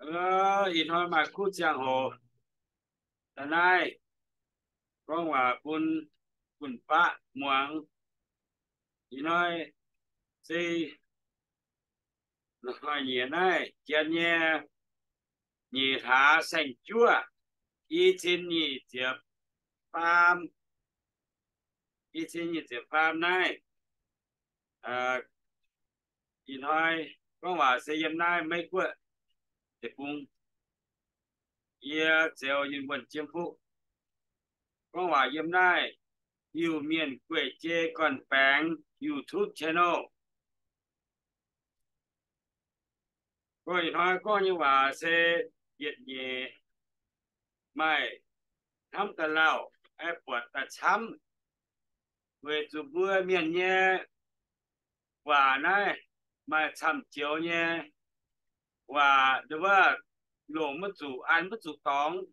Ih hnoi maaih kuv ziangh hoc, da'naaiv gorngv waac bun fun-faqv muangx. Ih hnoi se hnoi-nyieqc naaiv, janx nyei nyeic hlaax saeng-juoqv, i cin nyic ziepc faam, i cin nyic ziepc faam naaiv. Ih hnoi gorngv waac se yiem naaiv Meiv Guoqv deic-bung. Yie Zeuz Yunh Wuonh Jiem Fuqv, gorngv waac yiem naaiv Iu-Mienh Gueic Jei Gorn-Baengx YouTube channel. Gorngv ih hnoi gorngv nyei waac se yietc nyeic maaih hnamv daaih lauh, buatc daaih camv, weic zuqc mbuo mienh nyei waac naaiv maaih camv joux nyei waac, nduov, longc maiv zuqc, an maiv zuqc dorngx.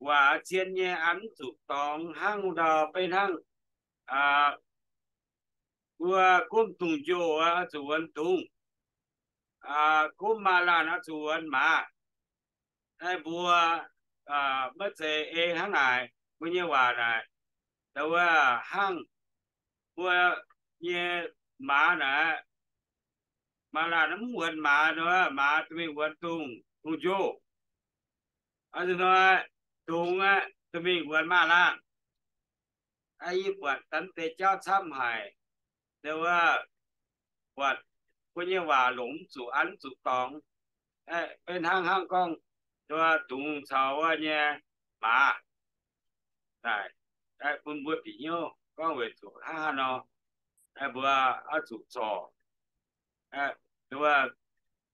Waac zien nyei an mv zuqc dorngx hnangv ndau beiv hnangv mbuo gomv dungz-njoh oix zuqc wuonx dungz, gomv maaz-laanh oix zuqc wuonx maaz. Naaiv mbuo maiv zeiz ei hnangv naaic. Mbuo nyei waac naaic, wuov hnangv mbuo nyei maaz naaic, maaz-laanh mv wuonx maaz, maaz dorh mingh wuonx dungz, dungz-njoh. Hnoi dungz aeqv, dorh mingh wuonx maaz-laanh. Yie buatc daaih deix jauv camv haic. Wuov, buatc mbuo nyei waac longc mv zuqc an mv zuqc dorngx, beiv hnangv hnangv gorngv dungz caux wuov nyei maaz. Naaic, bun mbuo bieqc hnyouv gorngv weic zuqc hnangv haaix nor mbuo oix zuqc zorc.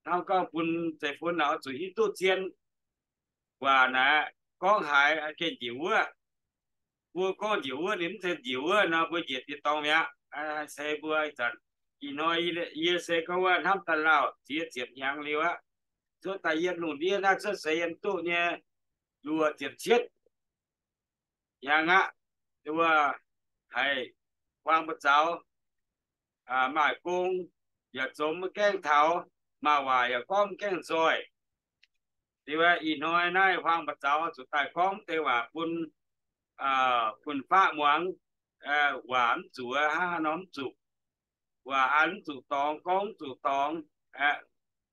Hnangv gorngv bun zeiv-fun naaic oix zuqc hiuv duqv zien waac naaic, gorngv haiz gengh njiec wuov. Mbuo gorngv njiec wuov, ninh mv zeiz njiec wuov nor, mbuo njiec diqc dorngx mi'aqv. Se mbuo ih zanc, ih hnoi yie se gorngv wuov hnamv daaih lauh ziex ziepc hnyangx liuz aqv. Cuotv daaih yiem lungh ndiev naaiv cuotv seix yiem duqv nyei luoqc ziepc cietv hnyangx aqv. Wuov, haiz huaang buoz zaux, maaih gong yaac zoux maiv gaengh taux, maaih waac yaac gorngv mv gaengh nzoih. Liuz ih hnoi naaiv huaang buoz zaux zuqc daaih gorngv deix waac bun fun-faqv muangx. Waac mv zuqc, hnangv haaix nor mv zuqc. Waac an mv zuqc dorngx, gorngv mv zuqv dorngx.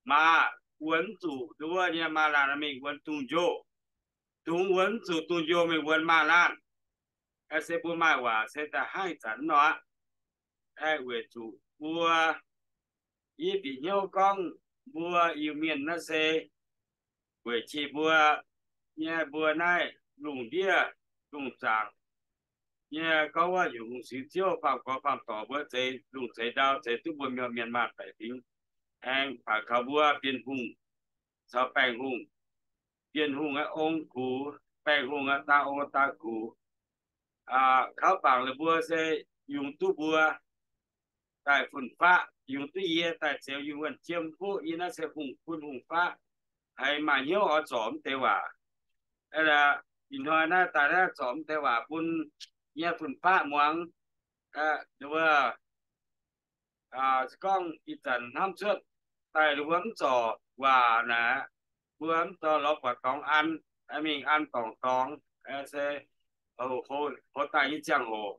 Maaz wuonx mv zuqc, nduov nyei maaz-laanh mingh wuonx dungz-njoh. Dungz wuonx mv zuqc, dungz-njoh mingh wuonx maaz-laanh. Se mbuo maaih waac se da'haiv zanc nor aqv. Weic zuqc mbuo, yie bieqc hnyouv gorngv mbuo Iu-Mienh naaiv se weic qiex mbuo nyei, mbuo naaiv lungh ndiev lungh zaangc nyei gorngv wuov hungh siu ziouv faam gorx faam dorc mbuo zeix lungh zeix ndau zeix duqv mbuo mienh maanh baeqc fingx. Aengx baac kaux mbuo Bienh Hungh caux Baengh Hungh. Bienh Hungh aeqv, ong gux, Baengh Hungh aeqv, daa ong daa gux. Kaux bangc la'buo se yungz duqv mbuo daaih fun-faqv, yungz duqv yie daaih Zeuz Yunh Wuonh Jiem Fuqv. Yie naaiv se hungh bun hungh-faqv, haiz maaih hnyouv oix zorc mv deix waac. Ih hnoi naaiv daaih naaiv zorc mv deix waac bun nyei fun-faqv muangx. Wuov, se gorngv ih zanc hnamv cuotv daaih mbuo mv zorc waac naaic, mbuo mv dorh lorz buatc dorngx an, mingh an dorngc dorngx, se hoz daaih nyei ziangh hoc,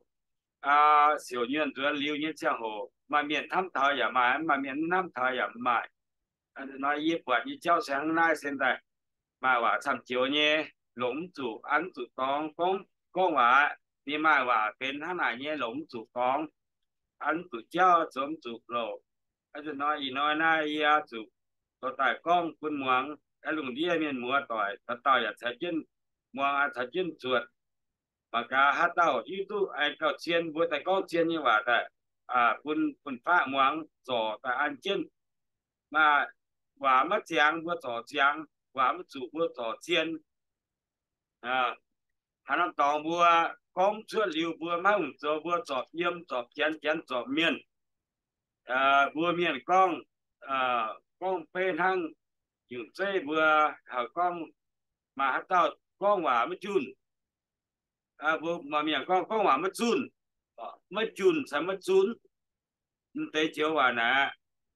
siouc nyuonh nzuonx liuz nyei ziangh hoc, maaih mienh hnamv taux yaac maaih, maaih mienh mv hnamv taux yaac maaih. Nor yie buatc nyei jauv se hnangv naaiv se daaih maaih waac camv joux nyei, longc mv zuqc, an mv zuqc dorngx. Gorngv, gorngv waac, ninh maaih waac benx hnangv naaic nyei, longc mv zuqc dorngx, an mv zuqc jauv, zoux mv zuqc louc. Nor ih hnoi naaiv yie zuqc dorh daaih gorngv bun muangx. Lungh ndiev mienh muoz doic dauh dauh yaac caux jienv muangx, caux jienv zuotc. Mangc gaax haaix dauh hiuv duqv aengx gauh zien, mbuo daaih gorngv zien nyei waac daaih bun fun-faqv muangx, zorc daaih an jienv. Maaih waac maiv ziangx mbuo zorc ziangx, waac maiv zuqc mbuo zorc zien. Haaix norm dorngx mbuo gorngv cuotv liuz mbuo maiv hungh zoux, mbuo zorpc yiem, zorpc janx, janx zorpc mienh. Mbuo mienh gorngv, gorngv beiv hnangv nyungc zeiv mbuo haiz gorngv, maaih haaix dauh gorngv waac maiv junh. Mbuo maaih mienh gorngv, gorngv waac maiv zunh, maiv junh caux maiv zunv. Mv deix joux waac naaic,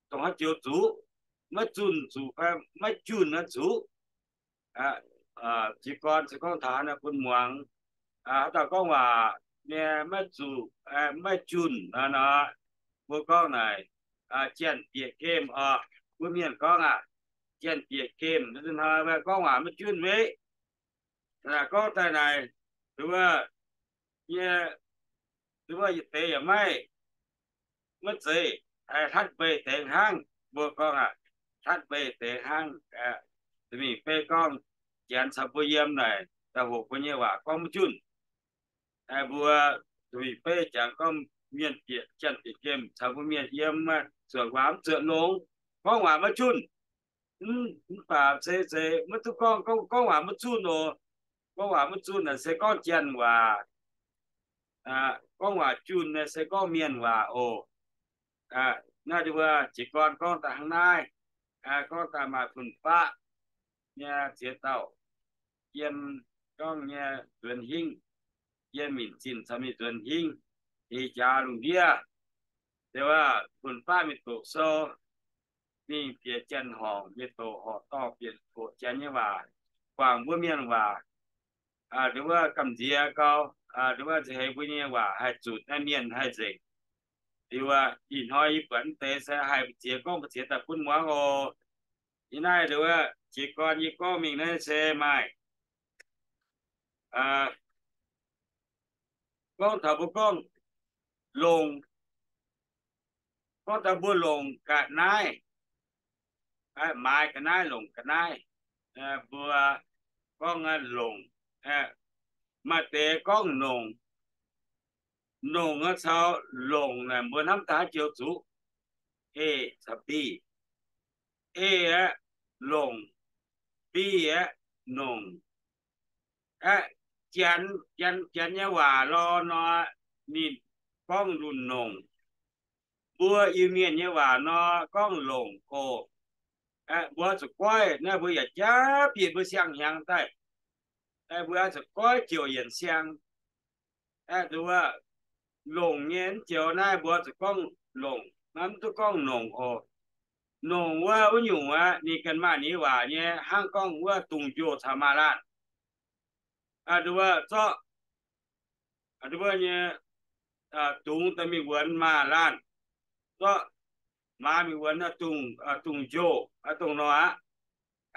dongh haaix joux zuqc? maiv zunh zuqc fai maiv junh naaiv zuqc. Jiez gorn se gorngv taux naaiv bun muangx. Haaix dauh gorngv waac nyei maiv zuqc, maiv junh nor, mbuo gorngv naaic, janx-bieqc gemh oc. Mbuo mienh gorngv aqv, janx-bieqc gemh, hnoi gorngv waac maiv junh weqv. Gorngv daaih naaic, wuov, wuov yietc deix yaac maiv, maiv zeiz, hlatv mbeix deix hnangv. Mbuo gorngv aqv, hlatv mbeix deix hnangv. Mingh beiv gorngv janx caux mbuo yiem naaic, da'hoc mbuo nyei waac gorngv maiv junh. Mbuo mingh beiv jangx gorngv mienh bieqc, janx-bieqc gemh caux mbuo mienh yiem, zuotc waac mv zuotc longx, gorngv waac maiv junh. Mv baac se zeiz maiv duqv gorngv, gorngv waac maiv junh oc. Gorngv waac maiv junh naaic se gorngv janx waac. Gorngv waac junh naaic se gorngv mienh waac oc. Naaiv mbuo jiez gorn gorngv daaih hnangv naaiv, gorngv daaih maaih fun-faqv nyei ziex dauh yiem, gorngv nyei nzuonx hingv, yiem minc zinh caux mingh nzuonx hingv, eix jaax lungh ndiev. Fun-faqv mingh doqc sou, mingh bieqc janx-horngc, mingh doqc horqc dorh bieqc hoqc janx nyei waac, guangc mbuo mienh waac. Liuz wuov gamh nziex gau, liuz wuov nziex heix mbuo nyei waac haih zunc, naaiv mienh haih nzengc. Liuz ih hnoi yie buatc mv deix se haih mbu'ziex gorngv mbu'ziex daaih bun muangx oc. Ih naaiv liuz wuov jiez gorn yie gorngv mingh naaiv se maaih gorngv taux mbuo gorngv longc, gorngv taux mbuo longc ga'naaiv, maaiz ga'naaiv, longc ga'naaiv. Mbuo gorngv longc, maaih deix gorngv nongc. Nongc caux longc naaic mbuo hnamv daaih haaix joux zuqc? E caux B. E aeqv, longc. B aeqv, nongc. Aeqv, janx, janx, janx nyei waac lorh nor, ninh gorngv lunc nongc. Mbuo Iu-Mienh nyei waac nor gorngv longc oc. Aeqv, mbuo zuqc goiv naaiv, mbuo yaac jaav bieqc mbuo siang-hnyangx daaih. Aeqv, mbuo zuqc goiv jouc yienc siang. Aeqv, nduov, longc nyei mv joux naaiv mbuo zuqc gorngv longc, mv duqv gorngv nongc oc. Nongc wuov, wuov nyungc aqv, ninh ganh maaih ninh waac nyei, hnangv gorngv wuov dungz-njoh caux maaz-laanh. Nduov, zorqv, nduov nyei, dungz daaih mingh wuonx maaz-laanh, zorqv maaz mingh wuonx dungz, dungz-njoh, dongh nor aqv.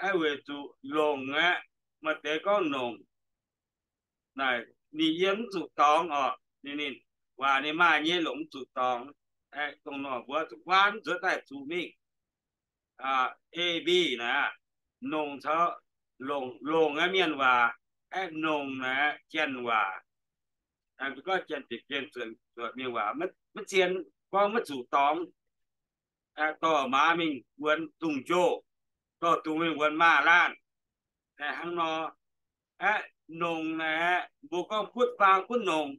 Aeqv, weic zuqc longc aeqv, maaih deix gorngv nongc. Naaic ninh yiem mv zuqc dorngx oc. Ninh, ninh waac ninh maaih nyei longc mv zuqc dorngx. Aeqv, dongh nor mbuo zuqc guaatv nzuonx daaih zuqc mingh. A, B naaic, nongc caux longc, longc aeqv, mienh waac, aeqv, nongc naaic, janx waac. Gorngv janx-bieqc gemh zuotc mienh waac, maiv zien, gorngv maiv zuqc dorngx. Dorh maaz mingh wuonx dungz-njoh, dorh dungz mingh wuonx maaz-laanh. Hnangv nor, aeqv, nongc naaic, mbuo gorngv butv faang butv nongc.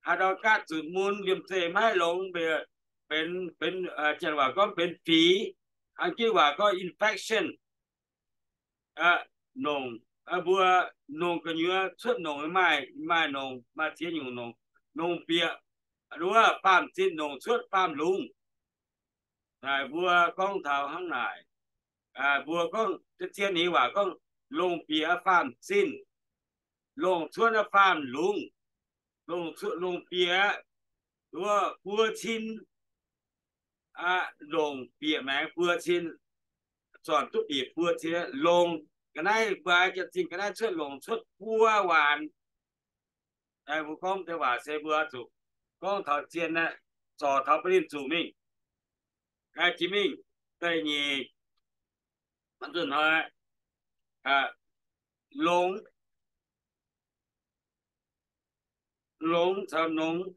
Haaix ndau gaatv zuqc mun, liemh zeih maiv haih longx, benx, benx, janx waac gorngv benx fix, Anggitv waac gorngv infection. Nongc, mbuo nongc gu'nyuoz cuotv nongc, maaih, maaih nongc, maaih ziex nyungc nongc. Nongc bieqc, nduov, faam-zinh nongc cuotv faam-lungz. Naaic mbuo gorngv taux hnangv naaic. Mbuo gorngv zien ninh waac gorngv longc bieqc faam-zinh, longc cuotv faam-lungz, longc cuotv, longc bieqc, nduov, buo cin. Longc bieqc maengx buo cin, zornc duqv bieqc buo cin, longc ga'naaiv, mbuo janx-zinh ga'naaiv cuotv longc cuotv buo waanc. Mbuo gorngv deix waac se mbuo zuqc gorngv taux zien, zorc taux bun ninh zuqc mingh. Jiex mingh da'nyeic, nzunc hnoi, longx, longx caux nongx.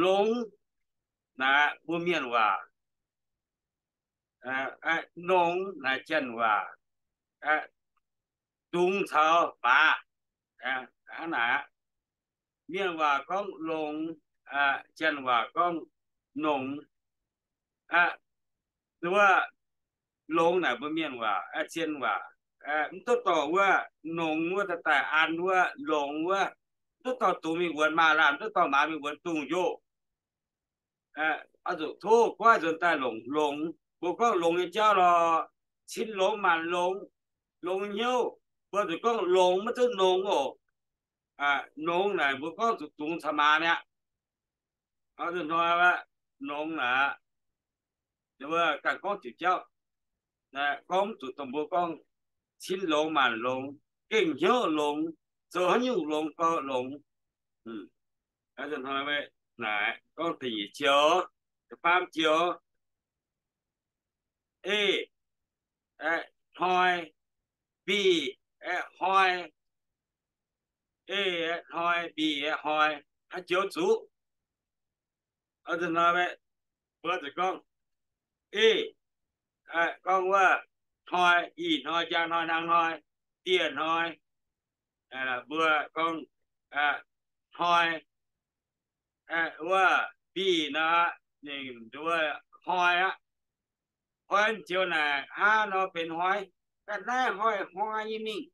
Longx naaic mbuo mienh waac, nongx naaic janx waac, dungz caux baax. Hnangv naaic, mienh waac gorngv longx, janx waac gorngv nongx. Wuov longx naaic mbuo mienh waac, zien waac, mv duqv dorh wuov nongx wuov daaih an wuov longx wuov, mv duqv dorh dungz mingh wuonx maaz-laanh, mv duqv dorh maaz mingh wuonx dungz-njoh. oix zuqc tov goiv nzuonx daaih longc, longx. Mbuo gorngv longx nyei jauv lorh, cin longx, maanc longx, longx hnyouv. Mbuo zuqc gorngv longx, maiv zeiz nongx oc. Nongx naaic mbuo gorngv zuqc dungx caux maaz mi'aqv. Nongx naaic, mbuo ganh gorngv diuc jauv, gorngv mv zuqc dongh mbuo gorngv cin longx, maanc longx, gengh hnyouv longx, zoux haaix nyungc longx gorx longx. Naaic gorngv da'nyeic joux, da'faam joux, eix, hnoi, mbih, hnoi, eix, hnoi, mbih, hnoi, haaix joux zuqc. Mbuo zuqc gorngv, eix, gorngv wuov, hnoi, ih hnoi, njang hnoi, hnaangx hnoi, dieh hnoi. Mbuo gorngv, hnoi, wuov, mbih nor, ninh wuov hnoi aqv. Hnoi joux naaic hnangv nor benx hnoi, ga'naaiv hnoi, hnoi nyei mingh.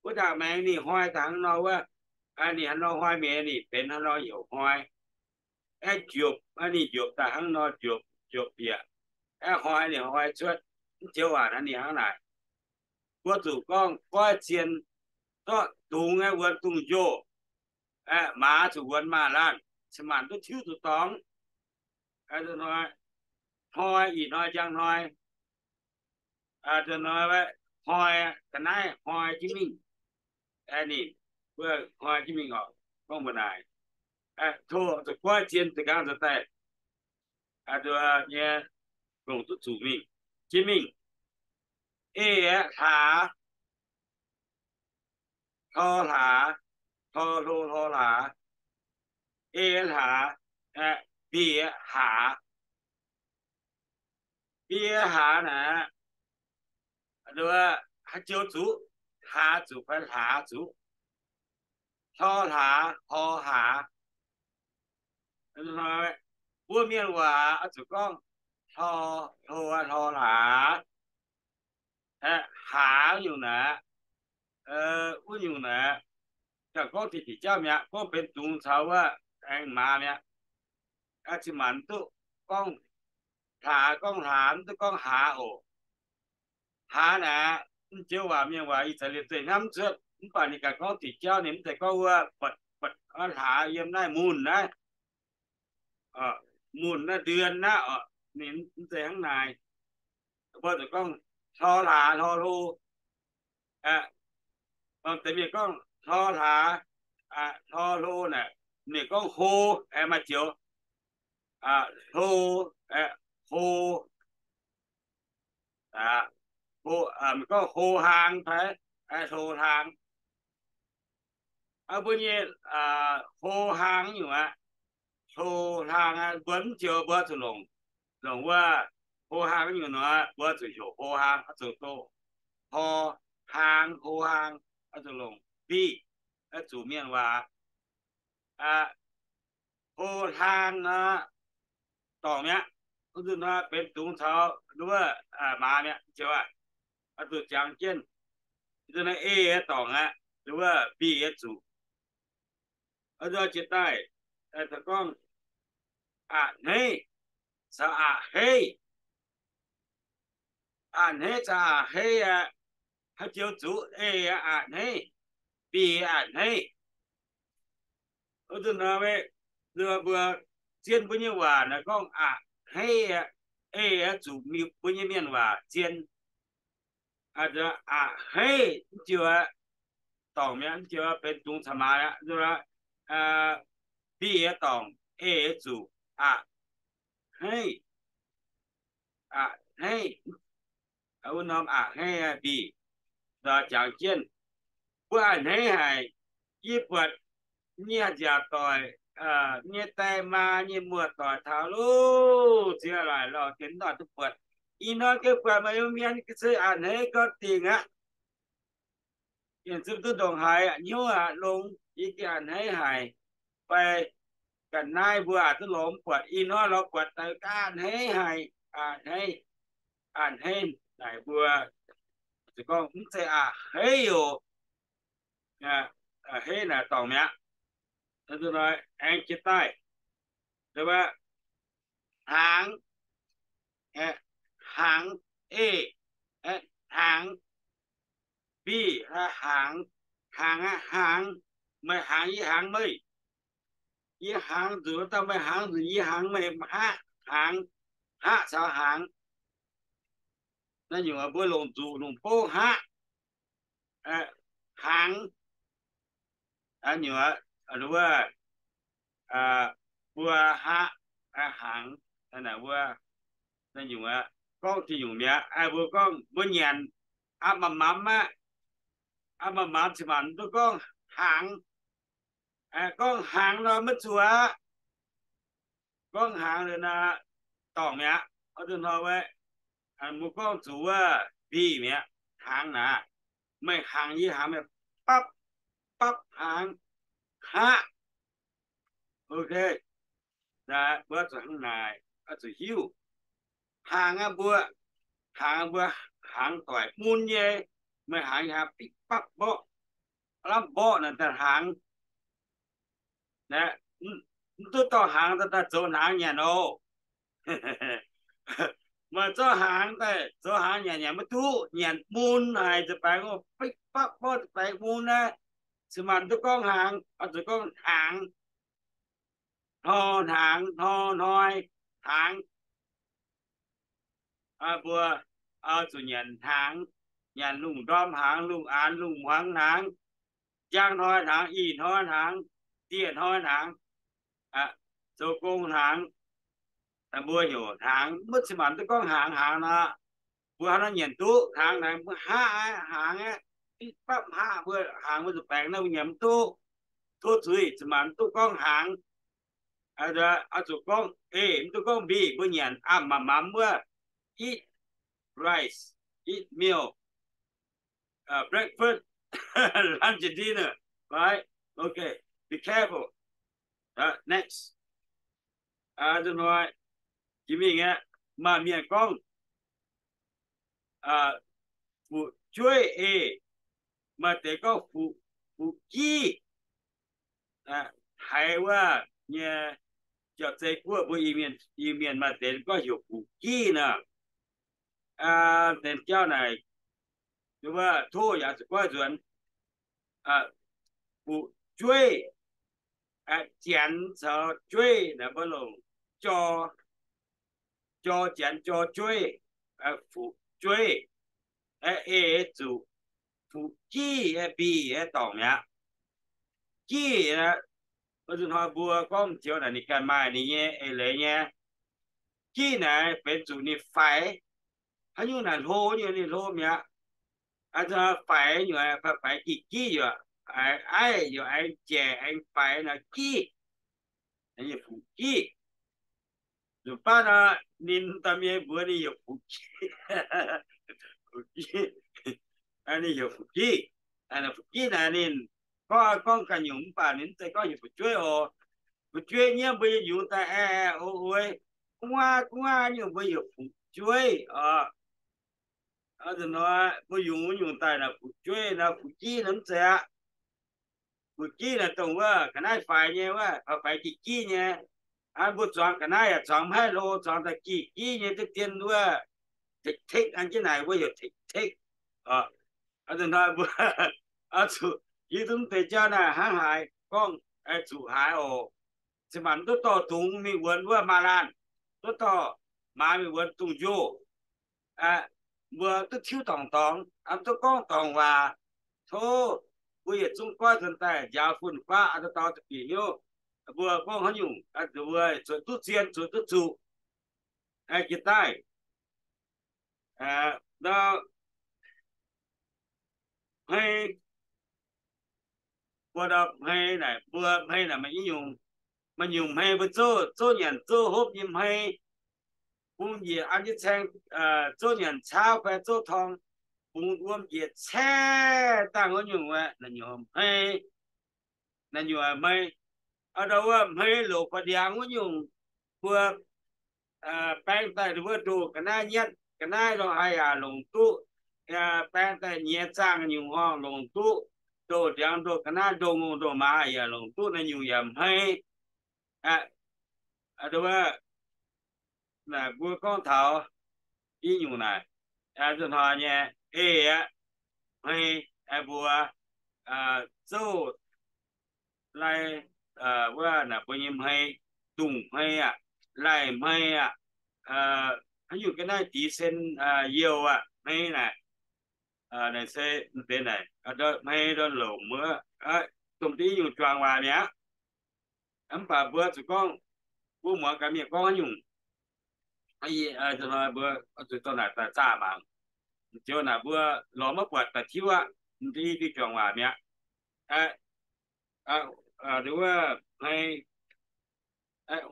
Wuov ndaangc maengx ninh hnoi daaih hnangv nor wuov, ninh hnangv nor hnoi mingh, ninh benx hnangv nor heuc hnoi. Aeqv, njuopc, ninh njuopc daaih hnangv nor njuopc, njuopc bieqc. Aeqv, hnoi ninh hnoi cuotv, mv joux waac naaiv ninh hnangv naaic. Mbuo zuqc gorngv goiv zien, zorqv dungz aeqv, wuonx dungz njoh. Aeqv, maaz zuqc wuonx maaz-laanh, cin-maanc duqv tiuv zuqc dorngx. Hnoi, ih hnoi njang hnoi, hnoi, ga'naaiv hnoi jienv mingh. Ninh, wuov hnoi jienv mingh oc. Gorngv mbuo naaic, tov zuqc goiv zien deix nqaang nzuonx daaih, nyei, longc duqv zuqc mingh, jienv mingh. Eix aeqv, hlaax, hlor hlaax, hlor hlo hlor hlaax. Eix aeqv, hlaax, mbih aeqv, hlaax. Mbih aeqv, hlaax naaic, haaix joux zuqc? Hlaax zuqc fai hlaax zuqc? Hlor hlaax, hlor hlaax. Mbuo mienh waac oix zuqc gorngv hlor, hlo, hlor hlaax. Hlaax nyungc naaic, wuov nyungc naaic, ganh gorngv diqc diqc jauv mi'aqv, gorngv benx dungz caux wuov aengx maaz mi'aqv. Cin-maanc duqv gorngv hlaax, gorngv hlaax, mv duqv gorngv hlaax oc. Hlaax naaic, mv joux waac mienh waac ih zanc liemh zeih hnamv cuotv, mv baac ninh ganh gorngv diqc jauv, ninh mv zeiz gorngv wuov, hlaax yiem naaiv, mun naaiv, mun naaiv, เดือน naaiv oc, ninh mv zeiz hnangv naaic. Mbuo zuqc gorngv hlor hlaax, hlor hlo. Deix mienh gorngv hlor hlaax, hlor hlo naaic, ninh gorngv hlo, aengx maaih joux hlo, hlo, gorngv hlo hlaang fai hlo hlaang. Mbuo nyei hlo hlaang nyungc aqv. Hlo hlaang aqv, mbuo mv joux mbuo zuqc longc, longc wuov hlo hlaang nyungc nor, mbuo zuqc heuc hlo hlaang, zuqc doqc hlo hlaang, hlo hlaang, zuqc longc mbih, zuqc mienh waac. Hlo hlaang nor, dorngc mi'aqv. Wuov nzunc nor benx dungz caux wuov maaz mi'aqv, joux aqv. Zuqc jangx jienv, nzunc nor eix dorngc aqv, wuov mbih zuqc. Nzunc jiex daaih, gorngv a'hneiv caux a'heiv. A'hneiv caux a'heiv aqv, haaix joux zuqc? Eix a'hneiv, mbih a'hneiv. Wuov nzunc nor, mbuo zien mbuo nyei waac naaic gorngv a'hneiv aqv, eix zuqc mbuo nyei mienh waac zien. A'hneiv mv joux aqv, dorngc mi'aqv, mv joux benx dungz caux maaz aqv. Mbih dorngc, eix zuqc, a'hneiv, a'hneiv. Wuov norm a'hneiv mbih, jangx jienv, mbuo a'hneiv haic. Yie buatc nyei nziaauc doic, nyei die maa, nyei muoz-doic taux loh ziex laaic lauh dien mv nor duqv buatc. Ih hnoi gengh buatc meih mienh ga'sie a'hneiv gau dingc aqv. Yie zungv duqv ndongc haaix hnyouv aqv, longx yie gengh a'hneiv haic. Fai ga'naaiv mbuo aqc duqv longx mv buatc, ih hnoi lorz buatc daaih ga'hneiv haic, a'hneiv, a'hneiv naaic mbuo gorngv mv zeiz a'hneiv oc. A'hneiv naaic dorngc mi'aqv. Aengx jiex daaih, Hnaangx, hnaangx, eix, hnaangx, bih, hnaangx, hnaangx aqv, hnaangx. Meih hnaangx yie hnaangx meih, yie hnaangx nzunc dauh meih hnaangx nzunc yie hnaangx meih, haqv hnaangx, haqv caux hnaangx. Naaiv nyungc mbuo longc nzuqc longc bouv haqv, hnaangx. Wuov, mbuo haqv, hnaangx. Naaiv nyungc, gorngv ziex nyungc mi'aqv. Mbuo gorngv mbuo nyanc aqv, mamx mamx aqv, aqv, mamx mamx cin-maanc duqv gorngv hnaangx. Gorngv hnaangx nor maiv zuqc aqv. Gorngv hnaangx liuz naaic dorngc mi'aqv. Oix zuqc hnoi wuov, mbuo gorngv zuqc wuov bih mi'aqv. Hnaangx naaic, meih hnaangx yie hnaangx, meih bapv, bapv hnaangx, haqv. Ok, mbuo zuqc hnangv naaic, oix zuqc hiuv. Hnaangx aqv mbuo, hnaangx mbuo, hnaangx doic mun nyei, meih hnaangx yie hnaangx, bipv bapv mborqv, lamh mborqv naaic daaih hnaangx. Mv duqv dorh hnaangx daaih zoux hnaangx nyanc oc. Meih zorqv hnaangx daaih zoux hnaangx nyanc, nyanc maiv duqv. Nyanc mun haic, za'baengx bipv bapv mborqv, za'baengx mun naaiv, cin-maanc duqv gorngv hnaangx, oix zuqc gorngv hnaangx. Hnoi hnaangx, hnoi hnoi, hnaangx. Mbuo oix zuqc nyanc hnaangx, nyanc lungh ndorm hnaangx, lungh aanx lungh muangx hnaangx, njang hnoi hnaangx, ih hnoi hnaangx, dieh hnoi hnaangx, zoux gong hnaangx. Mbuo heuc hnaangx, maiv cin-maanc duqv gorngv hnaangx, hnaangx nor, mbuo hnangv nor nyanc duqv. Hnaangx naaic mbuo haqv aqv, hnaangx aqv, bipv bapv haqv, mbuo hnaangx mbuo zuqc baengx naaiv mbuo nyanc mv duqv. Tov zuiz, cin-maanc mv duqv gorngv hnaangx. Oix zuqc gorngv eix, mv duqv gorngv mbih. Mbuo nyanc a'maah mamx wuov, eat rice, eat meal, breakfast, lunch and dinner, right? Okay, be careful. Next, nzunc hnoi jiex mingh aqv, maaih mienh gorngv fu'jueiv eix, maaih deix gorngv fu'jueiv. Haiz wuov nyei, Jauv-Zei guoqv mbuo Iu-Mienh maaih deix gorngv heuc fu'jueiv nor. Deix jauv naaic, wuov tov yaac zuqc goiv nzuonx. Fu'jueiv, janx caux jueiv naaic mbuo longc jor, jor janx jor jueiv, fu'jueiv. Eix zuqc fu'jueiv, mbih dorngc mi'aqv. Jueiv, mbuo zuqc hnoi mbuo gorngv joux naaic ninh ganh maaih ninh nyei eix leiz nyei. Jueiv naaic benx zuqc ninh faix, haaix nyungc naaic hlo nyei, ninh hlo mi'aqv. Faix nyungc, faix jiv jiv yaac aengx aiv, yaac aengx jaic, aengx faix nor jiv, fu'jueiv. Nzunc baav nor, ninh daaih mienh mbuox ninh heuc fu'jueiv. Ninh heuc fu'jueiv. Fu'jueiv naaic ninh gorngv, gorngv ganh nyungc mv baac ninh mv zeiz gorngv heuc fu'jueiv oc. Fu'jueiv nyiemv mbuo nyei yungz daaih aeqv, oix gu'nguaaz gu'nguaaz nyungc mbuo heuc fu'jueiv oc. Nzunc hnoi mbuo yungz nyungc daaih naaic fu'jueiv nor, fu'jueiv nor mv zeiz aqv. Fu'jueiv naaic dongh wuov ga'naaiv faix nyei wuov, faix jiv jiv nyei. Mbuo zuangx ga'naaiv yaac zuangx maiv haih hlo, zuangx daaih jiv jiv nyei, deix dien wuov, tekv-tekv an jienv naaic mbuo heuc tekv-tekv. Nzunc hnoi mbuo zuqc hiuv duqv deix jauv naaic hnangv haaix gorngv, zuqc haaix oc. Cin-maanc duqv dorh dungz mingh wuonx wuov maaz-laanh, duqv dorh maaz mingh wuonx dungz-njoh. Mbuo duqv tiuv dorngc dorngx, duqv gorngv dorngc waac. Tov mbuo yietc zungv goiv nzuonx daaih njaaux fun-faqv, dauh dauh za'gengh hnyouv. Mbuo gorngv haaix nyungc, mbuo zuotc duqv zien, zuotc duqv zuqc. Jiex daaih, ndau hmei, mbuo ndau hmei naaic, mbuo hmei naaic maaih nyungc, maaih nyungc hmei mbuo zouv, zouv nyanc zouv hopv nyei hmei. Bungx njiec an jienv caeng, zouv nyanc caauv fai zouv torng, bungx wuom njiec caeqv dangh wuov nyungc, naaiv nyungc hmei. Naaiv nyungc hmei. Ndau wuov hmei loc faaux ndiangx wuov nyungc, mbuo baeng daaih wuov ndoh ga'naaiv nyatv ga'naaiv lo haaix yaac longc duqv. Baeng daaih nyiex zaangh nyungc horngh longc duqv. Ndoh ndiangx ndoh ga'naaiv ndoh ngongh ndoh maaz yaac longc duqv, naaiv nyungc yaac hmei. Wuov Naaic mbuo gorngv taux i nyungc naaic, nzunc hnoi nyei, ei aqv, hmei, mbuo zouv lai, wuov naaic mbuo nyei hmei, dungz hmei aqv, lai hmei aqv, haaix nyungc ga'naaiv dix cent youh aqv, hmei naaic, naaic se deix naaic, hmei ndon longc wuov, domh diuh i nyungc juangc waac mi'aqv. Mv baac mbuo zuqc gorngv, mbuo muangx gaax mienh gorngv haaix nyungc, mbuo zuqc zorqv naaic daaih zaah mangc. Ziouc naaic mbuo lorz maiv buatc daaih tiuv aqv, m'diuh i diuh juangc waac mi'aqv. Nduov, hmei,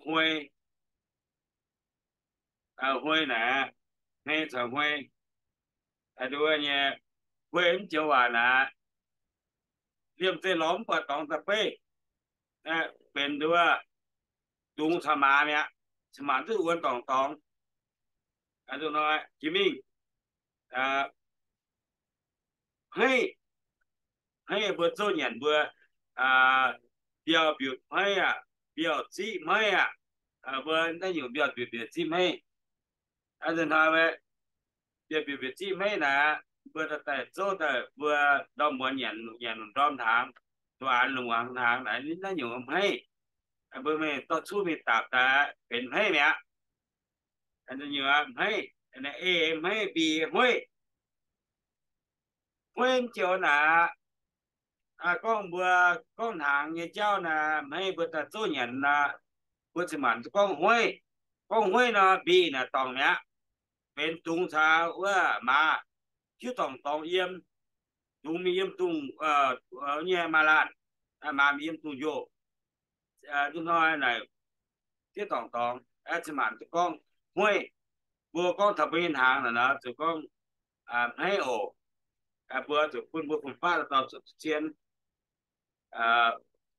huei, huei naaic, hmei caux huei, nduov nyei, huei mv joux waac naaic, liemh zeih lorz mv buatc dorngx daaih beiv, benx nduov, dungz caux maaz mi'aqv. Cin-maanc duqv wuonx dorngx-dorngx. Jiex mingh, hmeiv, hmeiv mbuo zouv nyanc mbuo, mbiauh mbiutc hmeiv aqv, mbiauh ziqv hmeiv aqv, mbuo naaiv nyungc mbiauh mbiutc mbiutc ziqv hmeiv. Nzunc hnoi mbiauh mbiutc mbiutc ziqv hmeiv naaic, mbuo daaih daaih zouv daaih mbuo ndorm muonz nyanc, nyanc lungh ndorm hnaangx, duqv an lungh muangx hnaangx naaic, naaiv nyungc hmeiv. Mbuo mingh dorh cuqv mingh dapc daaih benx hmeiv mi'aqv. Nyungc hmeiv, ei hmeiv, mbih hmeiv. Hmeiv mv joux naaic, gorngv mbuo gorngv hnaangx nyei jauv naaic, hmeiv mbuo daaih zouv nyanc naaic, mbuo cin-maanc gorngv hueiv. Gorngv hueiv nor, mbih naaic dorngc mi'aqv. Benx dungz caux wuov maaz, tiuv dorngc-dorngx yiem, dungz mingh yiem dungz nyei maaz-laanh, maaz mingh yiem dungz njoh. Nzunc hnoi naaic, tiuv dorngc-dorngx, cin-maanc gorngv hueiv. Mbuo gorngv taux mbuo nyei hnaangx naaic nor, zuqc gorngv hmeiv oc. Mbuo zuqc bun mbuo fun-faqv dauh zuqc zien.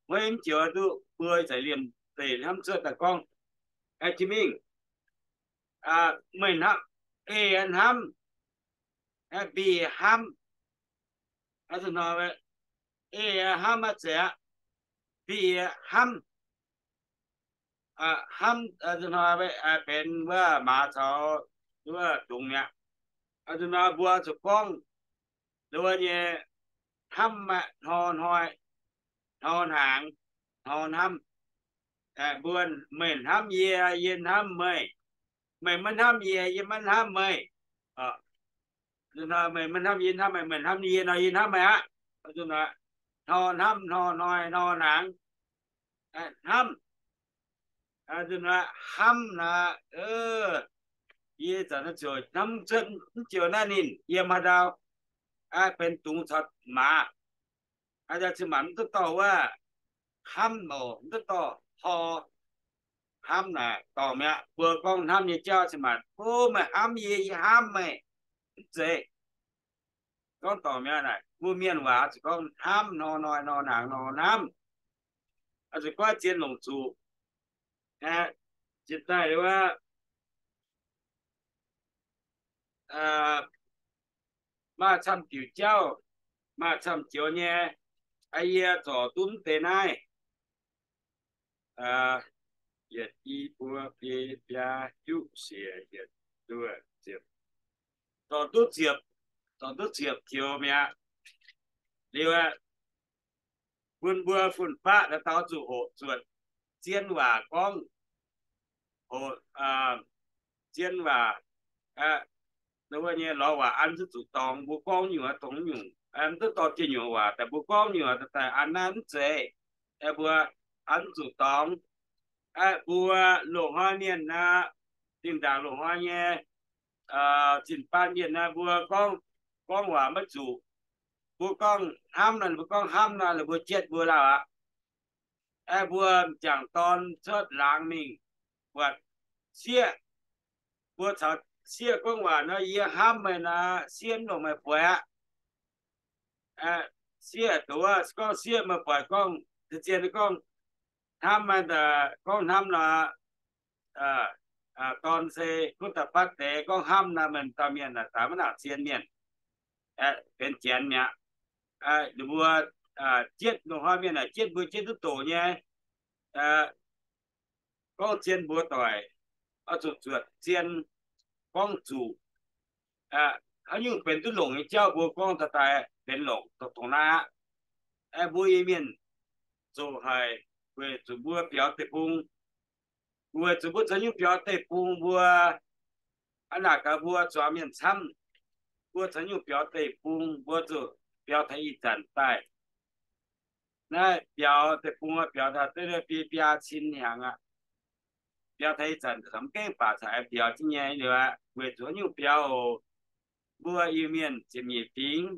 Hueiv mv joux duqv mbuo za'gengh liemh zeih hnamv cuotv daaih gorngv, jiex mingh, meih hnamv, ei hnamv, mbih hnamv. Nzunc hnoi, ei hnamv maiv zeiz aqv, mbih hnamv. Hnamv nzunc hnoi benx wuov maaz caux wuov dungz mi'aqv. Nzunc hnoi mbuo zuqc gorngv nduov nyei, hnamv aqv, hnoi hnoi, hnoi hnaangx, hnoi hnamv. Mbuo, meih hnamv yie, yie hnamv meih. Meih maiv hnamv yie, yie maiv hnamv meih. Meih maiv hnamv yie, hnamv meih, meih hnamv yie nor, yie hnamv meih aqv. Hnoi hnamv, hnoi hnoi, hnoi hnaangx, hnamv. Hnamv naaic, yie zanc naaiv ziouc hnamv cuotv mv joux naaiv ninh yiem haaix ndau, benx dungz caux maaz. Cin-maanc mv duqv dorh wuov hnamv oc, mv duqv dorh hor. Hnamv naaic dorngc mi'aqv. Mbuo gorngv hnamv nyei jauv cin-maanc, o, meih hnamv yie, yie hnamv meih, mv zeiz. Gorngv dorngc mi'aqv naaic, mbuo mienh waac zuqc gorngv hnamv, hnoi hnoi, hnoi hnaangx, hnoi hnamv. Zuqc goiv zien longc zuqc. Jiex daaih wuov, maaih camv diuc jauv, maaih camv joux nyei, yie zorc duqv mv deix naaiv. Yietc, i, buo, biei, biaa, juqv, siec, yietc, duoh, ziepc. Zorc duqv ziepc, zorc duqv ziepc joux mi'aqv. Liuz aeqv, bun mbuo fun-faqv daaih taux zuqc hoqc zuotc zien waac gorngv, hoqc zien waac, wuov nyei lorz waac an zuqc zuqc dorngx, mbuo gorngv nyungc dongh nyungc, mv duqv dorh ziex nyungc waac daaih mbuo gorngv nyungc daaih an naaiv mv zeiz. Mbuo an zuqc dorngx. Mbuo loz-hnoi mienh aqv, zinh ndaangc loz-hnoi nyei zinh baan mienh aqv, mbuo gorngv, gorngv waac maiv zuqc. Mbuo gorngv hnamv nor, mbuo gorngv hnamv nor, mbuo jietv mbuo lauh aqv. Aeqv, mbuo m'jangc dorn cuotv laangz mingh buatc sieqv, mbuo caux sieqv gorngv waac nor, yie hnamv meih nor, sieqv mv longc meih buatc aqv. Sieqv doz gorngv, sieqv meih buatc gorngv, zien gorngv hnamv, gorngv hnamv nor, dorn se gunv da'fav deix gorngv hnamv nor, meih dauh mienh naaic daaih maiv nangc zien mienh, benx janx mi'aqv. Ninh mbuo jietv loz-hnoi mienh naaic jietv mbuo jietv duqv doqc nyei, gorngv zien mbuox doic, oix zuqc zuotc zien gorngv zuqc haaix nyungc benx duqv longc nyei jauv mbuo gorngv daaih benx longc dongh naaiv aqv. Mbuo Iu-Mienh zoqc haic weic zuqc mbuo biaux deic-bung. Weic zuqc mbuo caux nyungc biaux deic-bung mbuo, aa, naaic gaax mbuo zuangx mienh camv, mbuo caux nyungc biaux deic-bung mbuo zuqc biaux taux ih zanc daaih. Naaiv biaux deic-bung biaux taux biaa biaa cin hnyangx aqv. Biaux taux ih zanc mv gaengh baac caux aengx biaux jienv nyei liuz aqv. Weic zuqc nyungc biaux oc, mbuo Iu-Mienh ziepc nyeic fingx,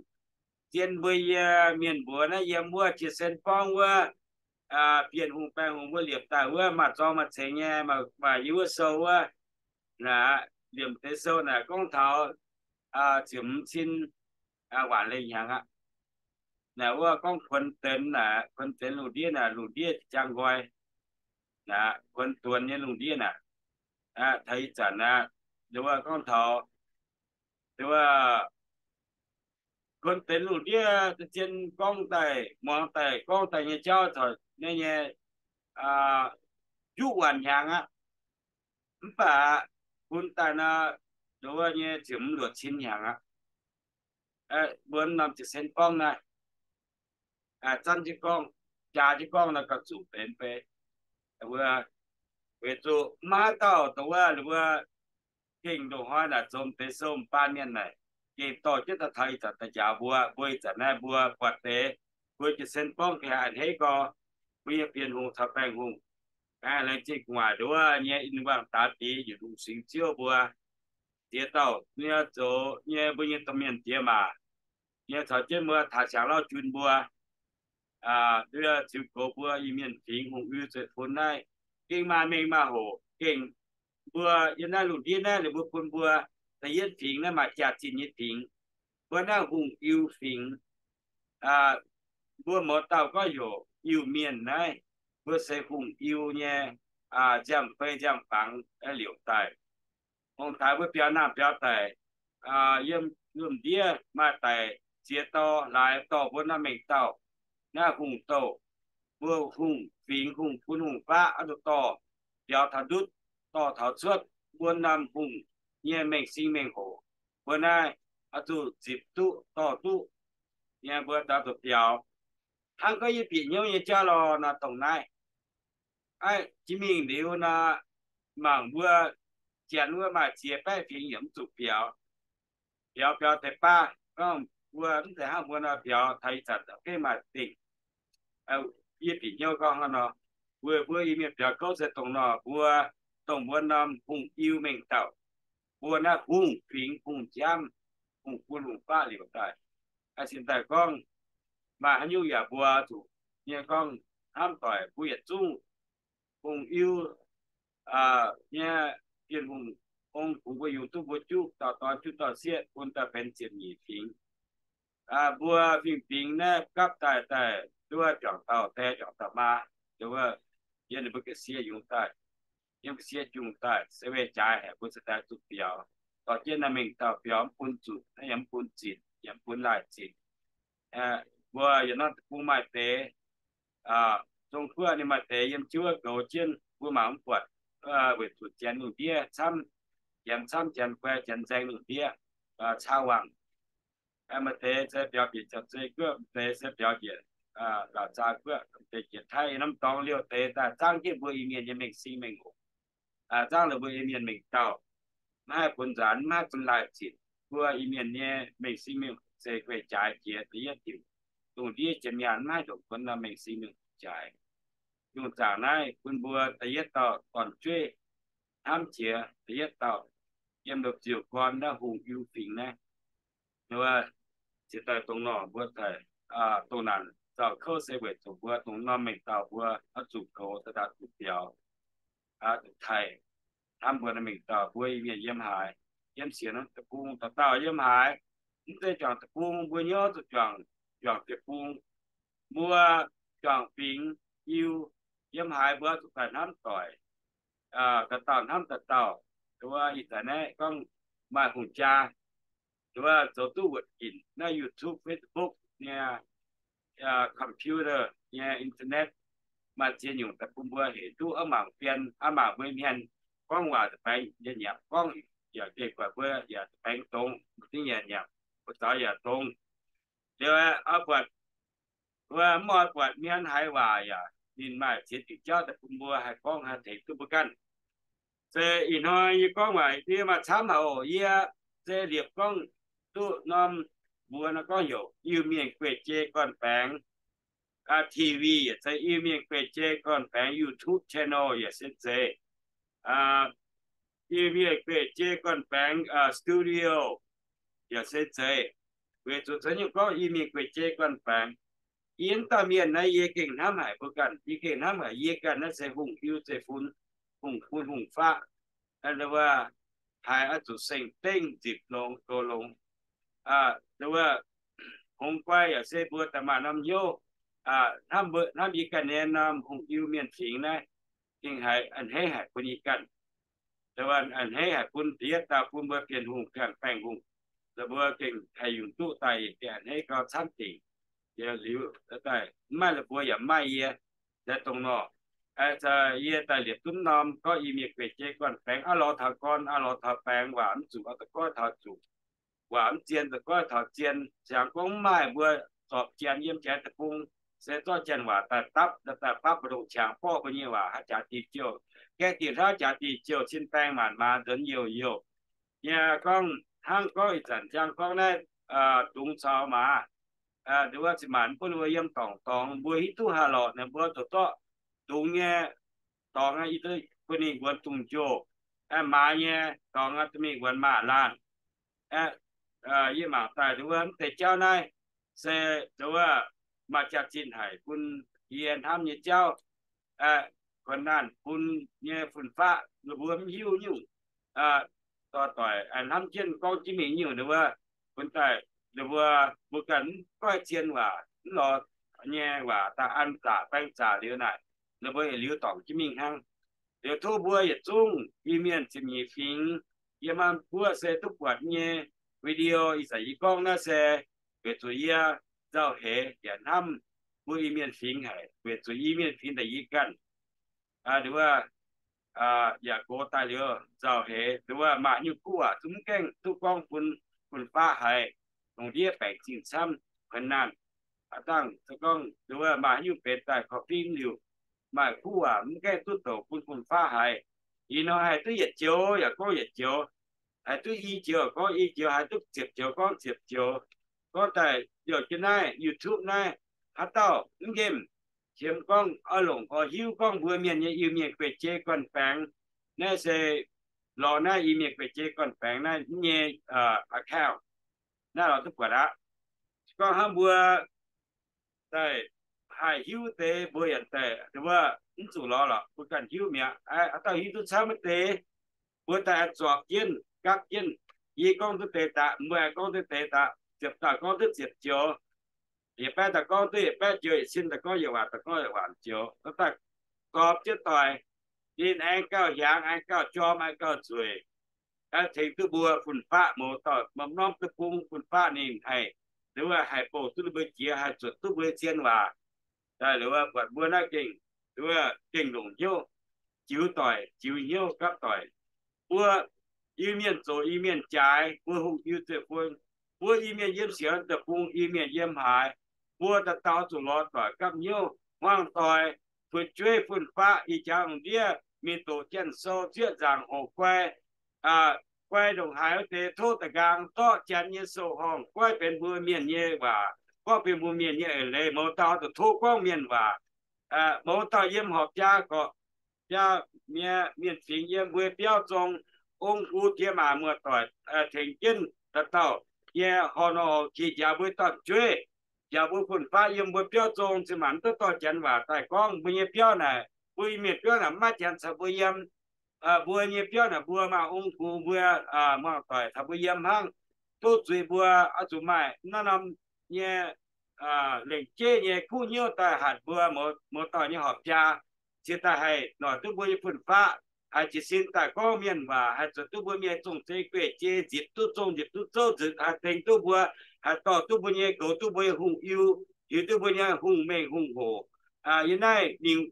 zien mbuo yie mienh mbuox naaiv yiem wuov Jiex Sen Borngv wuov, Bienh Hungh, Baengh Hungh mbuo liepc daaih wuov maaih zorng maaih cengx nyei, maaih yiem wuov sou wuov, naaic, liemh deix sou naaic gorngv taux ziepc hmz cin waanc leiz hnyangx aqv. Naaic wuov gorngv kuonx denx naaic, kuonx denx lungh ndiev naaic, lungh ndiev jang nqoi, naaic kuonx duonx nyei lungh ndiev naaic, taux ih zanc aqv, wuov gorngv taux, wuov kuonx denx lungh ndiev zien gorngv daaih, muangx daaih gorngv daaih nyei jauv corc nyei nyei juqv waanc hnyangx aqv. Mv baac bun daaih nor, wuov nyei ziepc hmz luoqc cin hnyangx aqv. Mbuo norm Jiex Sen Borngv naaiv, zanv jienv gorngv, jaa jienv gorngv nor gauh zuqc benx fei. Weic zuqc maiv dauh dongh wuov, mbuo gengh ndongc hnoi naaic zomx deix sou m'baan mienh naaic, gengh dorh jienv daaih taux ih zanc daaih njaaux mbuo. Mbuo ih zanc naaiv mbuo buatc deix, mbuo Jiex Sen Borngv ga'hlen a'hneiv gorx, mbuo nyei Bienh Hungh caux Baengh Hungh, laengz zingh gu'nguaaic nduov nyei in wangh daaix diex yietc lungh singx ziouv mbuo, ziex dauh nyei zoux nyei mbuo nyei domh mienh diex maac, nyei caux jienv mbuo taaix siangx lauv jun mbuo, ziux goux mbuo Iu-Mienh fingx hungh Iu zeiv-fun naaiv, gengh maaih mengh maaih hoc gengh mbuo yiem naaiv lungh ndiev naaiv liuz mbuo bun mbuo da'yietv fingx naaiv maaih jaax-zinh nyei fingx, mbuo naaiv hungh Iu fingx. Mbuo mouz dauh gorngv heuc Iu-Mienh naaiv, mbuo se hungh Iu nyei nziang-fei nziang-fangx liouc daaih. Ong-taaix mbuo biaux naamh biaux daic, yiem lungh ndiev maaih daic ziex dorh laaix dorh mbuo naaiv mengh dauh, naaiv hungh douh, mbuo hungh fingx hungh bun hungh faqv oix zuqc dorh biaux taux ndutv, dorh taux cuotv mbuo norm hungh nyei mengh sing mengh hoc. Mbuo naaiv oix zuqc zipc duqv dorh duqv nyei mbuo daaih zuqc biaux. Hnangv gorngv yie bieqc hnyouv nyei jauv lorh nor dongh naaiv. Aa, jiex mingh liuz nor, mangc mbuo janx wuov maaih ziex baeqv fingx yaac mv zuqc biaux. Biaux biaux deix baav gorngv mbuo mv zeiz hnangv mbuo nor biaux taux ih zanc za'gengh maaih dingc. Yie bieqc hnyouv gorngv hnangv nor, weic mbuo Iu-Mienh biaux gouv se dongh nor, mbuo dongh mbuo norm hungh Iu mengh dauh, mbuo naaiv hungh fingx hungh jangv, hungh bun hungh faqv liouc daaih. Aa, cingx daaih gorngv maaih haaix nyungc yaac mbuo zuqc nyei gorngv hnamv doic mbuo yietc zungv hungh Iu nyei Bienh Hungh, ong-gux mbuo yungz duqv mbuo juqv dauh dorn juqv dauh sieqv bun daaih benx ziepc nyeic fingx. Mbuo fingx-fingx naaiv gapv daaih daaih nduov juangc dauh die juangc dauh maa, nduov yiem ninh mbuo ga'sie yungz daaih, yiem ga'sie jungx daaih se weic jaaix haic mbuo cingx daaih zuqc biaux. Dorh jienv naaiv mengh dauh biaux mv bun zuqc, naaiv yaac mv bun zinc, yaac mv bun laaih zinc. Mbuo yietc norm deic-bung maaih deix, zong guoqv ninh maaih deix yiem jiuv goux jienv mbuo mangc mv buatc, weic zuqc janx lungh ndiev camv, janx camv, janx guai, janx nzaeng lungh ndiev, caa wangc. Maaih deix se biaux bieqc Jauv-Zei guoqv, maaih deix se biaux bieqc Laauc Zaa guoqv, maaih deix bieqc Taiv, norm dorngx liouh deix daaih zaangv jienv mbuo Iu-Mienh nyei mengh sing mengh hoc, zaangv lorqc mbuo Iu-Mienh mengh dauh, maiv haih bun nzaanx, maiv haih bun laaih zinc. Mbuo Iu-Mienh nyei mengh sing mengh hoc se guei jaaix jiex da'yietv diuc. Lungh ndiev jiex mi'aqv, maiv haih ndongc mbuo norm mengh sing mengh hoc jaaix. Nyungc zaangc naaiv bun mbuo da'yietv dauh dorn-jueiv hnamv jiex da'yietv dauh yiem lomh nziouv gorn naaiv hungh Iu fingx naaiv. Wuov, cingx daaih dongh nor mbuo daaih dongh naanc zaux kouv se weic zuqc mbuo dongh norm mengh dauh mbuo oix zuqc goux daaih zuqc biaux, zuqc taaih, hnamv mbuo naaiv mengh dauh mbuo Iu-Mienh yiem haaix, yiem sienx deic-bung dauh dauh yiem haaix, mv zeiz juangc deic-bung mbuo hnyouv zuqc juangc, juangc deic-bung, mbuo juangc fingx Iu yiem haaix mbuo zuqc daaih hnamv doic, dauh dauh hnamv dauh dauh. Wuov ih zanc naaiv gorngv maaih hungh jaa, wuov zoux duqv wuoqc ginc naaiv YouTube, Facebook nyei, computer nyei, internet, maaih ziex nyungc daaih bun mbuo hec duqv aqv mangc bien, aqv mangc mbuo hmien, gorngv waac da'baengx yaac nyanc gorngv, yaac gengh buatc mbuo yaac da'baengx dongz, mbuo zungv yaac nyanc, mbuo zaux yaac dongz. Liuz, buatc, mv oix buatc mienh haiz waac yaac ninh maaih ziex diuc jauv daaih bun mbuo haih gorngv haih tengx duqv mbuo ganh. Se ih hnoi yie gorngv waac yie maaih camv haic oc. Yie se liepc gorngv duqv norm mbuox nor gorngv heuc Iu-Mienh Guei-Jei Gorn-Baengx, TV yaac se Iu-Mienh Guei-Jei Gorn-Baengx YouTube channel yaac se zeiz, Iu-Mienh Guei-Jei Gorn-Baengx studio yaac se zeiz. Weic zuqc caux nyungc gorngv Iu-Mienh Guei-Jei Gorn-Baengx, yie mv dauh mienh naaiv yie gengh hnamv haic mbuo ganh, yie gengh hnamv haic yie ganh naaiv se hungh iu zeiv-fun, hungh fun hungh faqv, wuov haiz oix zuqc seng-dengv nzipc longx goux longx. Wuov hongx guai yaac se mbuo daaih maaih norm hnyouv hnamv, hnamv yie ganh nyei norm hungh iu mienh fingx naaiv, gengh haiz a'hneiv haic bun yie ganh. A'hneiv haic bun diex dauh bun mbuo Bienh Hungh ganh Baengh Hungh, mbuo gengh haih yungz duqv daaih, gengh a'hneiv gau camv dingc. Liuz daaih mv maaih la'buo yaac mv maaih yie. Dongh nor, yie daaih liepc duqv norm gorngv Iu-Mienh Guei-Jei Gorn-Baengx, aav lorz taux gorn, aav lorz taux baengx, waac mv zuqc oix da'goiv taux zuqc, waac mv zien da'goiv taux zien. Ziangx gorngv mv maaih mbuo zorpc Janx yiem Janx deic-bung, se zorqv Janx waac daaih dapv, daaih bapv mbu'ndongx qangx borqv mbuo nyei waac haaix jaax diuh jouh, gaeqv diuh hlaav jaax diuh jouh, cin baeng maanc maaz nzuonx youh youh. Yie gorngv hnangv gorngv ih zanc ziangh gorngv naaiv, dungx caux maaz, nduov wuov zinh maanc bun mbuo yiem dorngx dorngx, mbuo hiuv duqv haaix lorqc naaic mbuo zoux zorqv dungx nyei dorngx bun ninh wuonx dungz jouh, maaz nyei dorngx duqv mingh wuonx maaz laanh. Yie mangc daaih nduov wuov mv deix jauv naaiv se nduov wuov maaih jaax-zinh haic bun yie hnamv nyei jauv, kuonx naanh bun nyei fun-faqv ninh mbuo mv hiuv nyungc, dorh doic hnamv jienv gorngv jienv mingh nyungc nduov wuov, bun daaih nduov wuov mbuo ganh mv goiv zien waac, mv lorz nyei waac daaih an zaqc baeng zaqc liuz naaic, ninh mbuo yietc liuz dorngc jienv mingh hnangv. Liuz tov mbuo yietc zungv Iu-Mienh ziepc nyeic fingx yiem maanc guoqv se duqv buatc nyei video ih zanc yie gorngv naaiv se weic zuqc yie nzauh heix yaac hnamv mbuo Iu-Mienh fingx haic, weic zuqc Iu-Mienh fingx daaih yie ganh, nduov wuov, yaac gox daaih liuz nzauh heix, nduov wuov maaih nyungc guv waac zungv mv gaengh duqv gorngv bun fun-faqv haiz, longc ndiev baengc zingh camv, kuonx naanh. Aav dangh se gorngv nduov wuov maaih haaix nyungc benx daaih korv-fingv liuz, maaih guv waac mv gaengh duqv douc bun fun-faqv haiz. Ih hnoi haih duqv yietc joux yaac gorngv yietc joux, haih duqv i joux gorngv i joux, haih duqv ziepc joux gorngv ziepc joux. Gorngv daaih youh jienv naaiv YouTube naaiv, haaix dauh mv nqemh qiemx gorngv oix longc oix hiuv gorngv mbuo mienh nyei Iu-Mienh Guei-Jei Gorn-Baengx naaiv se lorz naaiv Iu-Mienh Guei-Jei Gorn-Baengx naaiv nyei account naaiv lorz duqv buatc aqv. Gorngv hnangv mbuo daaih haih hiuv deix mbuo yaac daaih wuov mv zuqc lorz lorqc, mbuo ganh hiuv mi'aqv. Haaix dauh hiuv duqv camv wuov deix, mbuo daaih zorpc jienv gapv jienv. Yie gorngv duqv deix daaih, mbuo aengx gorngv duqv deix daaih, ziepc dauh gorngv duqv ziepc joux, yietc baeqv daaih gorngv duqv yietc baeqv joux, yietc cin daaih gorngv yietc waac, daaih gorngv yietc waac joux, daaih gorpc jienv doic, ninh aengx gauh hiaangx, aengx gauh jorm, aengx gauh nzueic, tengx duqv mbuo fun-faqv mouz dauh norm deic-bung fun-faqv ninh haih, nduov wuov haih bouh duqv ninh mbuo jiex, haih zuotc duqv mbuo zien waac. Daaih nduov wuov buatc mbuo naaiv gengh, nduov wuov gengh longc hnyouv jiux doic, jiux hnyouv gapv doic. Mbuo Iu-Mienh zoqc Iu-Mienh jaaix, mbuo hungh Iu-Mienh zeiv-fun, mbuo Iu-Mienh yiem sienx deic-bung, Iu-Mienh yiem haaix, mbuo dauh dauh zuqc lorz doic gapv hnyouv, hmuangx doic, fu'jueiv fun-faqv, ih jaax lungh ndiev mingh doqc janx-sou, zieqv nzaangc hoc guai, guai ndongc haaix wuov deix tov da'nqaang zorqv janx nyei sou-horngh goiv benx mbuo mienh nyei waac, gorngv benx mbuo mienh nyei eix leiz. Mouz dauh zuqc tov gorngv mienh waac. Mouz dauh yiem horpc jaa gorqv, jaa mienh, mienh fingx yiem mbuo biauv zong, ong-gux diex maac muoz-doic tengx jienv dauh dauh nyei horh nor qiex njaaux mbuo dorn-jueiv, njaaux mbuo fun-faqv yiem mbuo biauv zong. Zinh maanc mv duqv dorh janx waac daaih gorngv. Mbuo nyei biauv naaic, mbuo Iu-Mienh biauv naaic mv maaih janx caux mbuo yiem. Mbuo nyei biauv naaic mbuo maaih ong-gux, mbuo muoz-doic caux mbuo yiem hnangv. Duqv zuiz mbuo oix zuqc maaih naaiv norm nyei lengc jeiv nyei kuv hnyouv daaih hatc mbuo mouz dauh nyei horpc jaa, cingx daaih haih noic duqv mbuo nyei fun-faqv, haih jiez sin daaih gorngv mienh waac, haih zuotc duqv mbuo mienh zong-zei gueiv-jei, nzipc duqv zong, nzipc duqv zouv nzuqc, haih tengx duqv mbuo, haih dorh duqv mbuo nyei, goux duqv mbuo nyei hungh iu, hiuv duqv mbuo nyei hungh mengh hungh hoc. Yiem naaiv mingh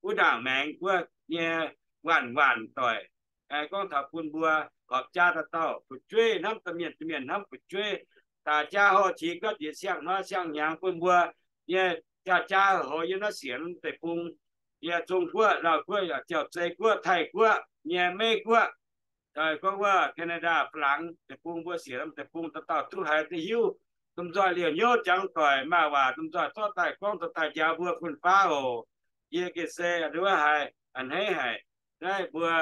wuov ndaangc maengx wuov nyei waanc waanc doic, Gorngv taux bun mbuo, gorpc jaa dauh dauh fu'jueiv hnamv da'mienh, da'mienh hnamv fu'jueiv, daaih jaa horh qiex gapv njiec siang-hnoi siang-hnyangx bun mbuo nyei jaa-jaa hoc yiem naaiv siec norm deic-bung, yie Zong-Guoqv, Lauh-Guoqv, Jauv-Zei Guoqv, Taiv-Guoqv nyei, Meiv-Guoqv, gorngv wuov Canada, Faa^lang deic-bung, mbuo siec norm deic-bung dauh dauh duqv haiz duqv hiuv, domh nzoih liouh hnyouv jangx doic maaih waac domh nzoih zorqv daaih gorngv dorh daaih njaaux mbuo fun-faqv oc. Yie gengh se nduov haiz a'hneiv haic. Naaiv mbuo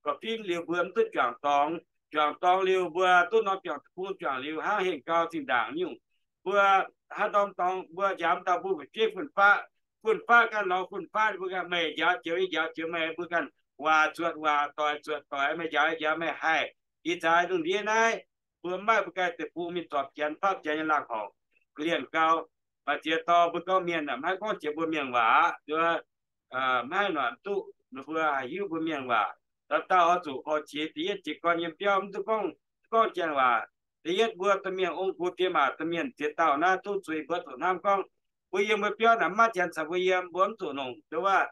gorqv-fimv liuz mbuo mv duqv juangc dorngx, juangc dorngx liuz mbuo duqv norm juangc deic-bung juangc liuz hnangv hengx gau zinh ndaangc nyungc. Mbuo hnangv norm dorngx mbuo njaaux dauh mbuo fu'jueiv fun-faqv, fun-faqv ganh lorz fun-faqv, mbuo ganh meih njaaux jiex yie njaaux jiex meih, mbuo ganh waac zuotc waac, doic zuotc doic, meih njaaux yie njaaux meih haih. Ih zanc lungh ndiev naaiv mbuo mv maaih mbuo ganh deic-bung mingh zorpc janx fapv janx nyei laangh horngc, ga'lienh gau. Maaih ziex dorh mbuo gorngv mienh mv haih gorngv jiex mbuo mienh waac aqv. Mv haih noic duqv ninh mbuo haih hiuv mbuo mienh waac. Dauh dauh oix zuqc horpc qiex da'yietv jiez gorn yiem biauv mv duqv gorngv, gorngv janx waac. Da'yietv mbuo domh mienh ong-gux piex maac domh mienh ziex dauh naaiv duqv zuiz mbuo zuqc hnamv gorngv, mbuo yiem mbuo biauv naaic mv maaih janx caux mbuo yiem, mbuo mv zuqc longc nduov wuov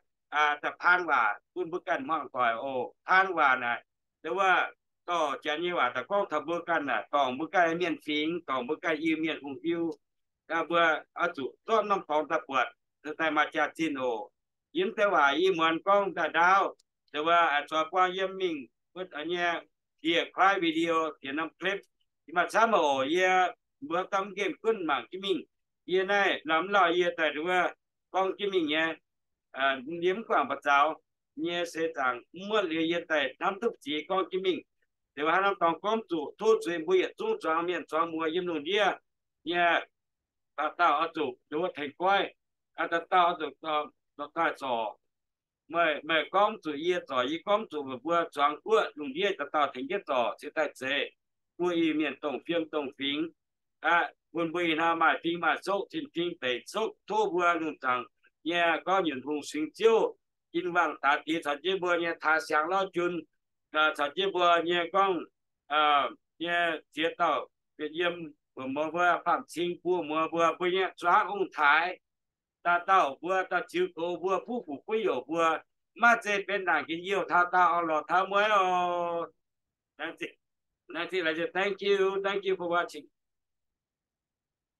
da'paan waac bun mbuo ganh hmuangx doic oc. Paan waac naaic nduov wuov dorh janx nyei waac daaih gorngv taux mbuo ganh naaic, dorngc mbuo ganh mienh fingx, dorngc mbuo ganh Iu-Mienh hungh hiuv. Mbuo oix zuqc zorqv norm dorngx daaih buatc, daaih maaih jaax-zinh oc. Yiem deix waac yie muonz gorngv daaih ndaauv, nduov wuov zuqc buangh yiem mingh wuov nyei, yie kuaaiv video, yie norm clip, yie maaih camv oc. Yie mbuo daaih mv nqemh gunv mangc jienv mingh. Yie naaiv lamh mv lauh yie daaih nduov wuov gorngv jienv mingh nyei, yie mv guangc ba'zaux nyei seix zaangc mv muotv liuz yie daaih hnamv duqv ziex gorngv jienv mingh. Deix wuov haaix norm dorngx gorngv zuqc tov zuiz mbuo yietc zungv zuangx mienh zuangx muoz yiem lungh ndiev nyei. Dauh dauh oix zuqc nduov wuov tengx goiv, dauh dauh oix zuqc daaih zorc. Meih, meih gorngv zuqc yie zorc, yie gorngv zuqc meih, mbuo zuangx guoqv lungh ndiev dauh dauh tengx jienv zorc cingx daaih zeiz buo Iu-Mienh dongh fiem dongh fingx aqv. Bun mbuo ih hnoi maaih fing maaih soqv, cin-fing deic soqv, tov mbuo lungh zaangc nyei gorngv Nyutc Hungh singx Ziouv, Jin-Wangh Daaix Diex caux jienv mbuo nyei taaix siangx lauv jun, caux jienv mbuo nyei gorngv nyei ziex dauh bieqc yiem, mbuo muoz mbuo faam-cing buo muoz mbuo, mbuo nyei zuangx ong-taaix, dauh dauh mbuo dauh ziux gox mbuo, buv fuc buv youc mbuo, maiv zeiz benx naanc njien-youh taux daauh orn-lorqc taux mueiz oc. Thank you, thank you for watching.